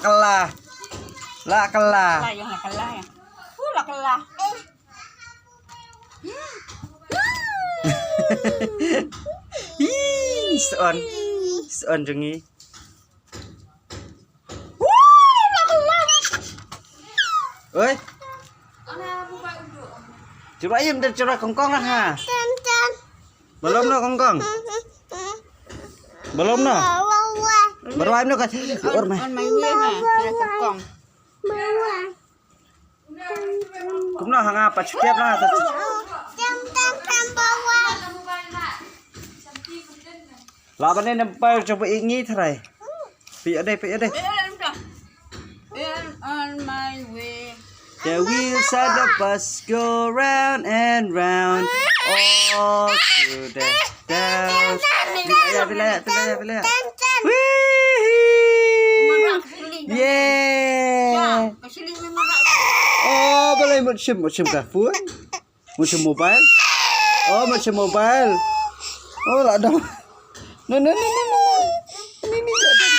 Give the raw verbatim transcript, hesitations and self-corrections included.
Kala. La kala. Lah yang lah kala yang. Uh lah kala. Ih, son. Son jong ngi. Oi. Cuba im dan cuba kongkong lah ha. Belum no kongkong. Belum no. Baru im no ka. Or mai. On my way ha. Kira kongkong. Kumno ha nga pat shu tiap la. La ban ne nampai coba ingi tharai. Pi ade, pi ade. On my way. The wheels of the bus go round and round all through the town. Bila ya, bila ya, bila ya, bila ya. Wee! Yeah! Oh, balai mut shim, mut shim ka phone. Mut shim mobile. Oh, mut shim mobile. Oh, la dong. No, no, no, no, no, no. Ni, ni, ni, ni.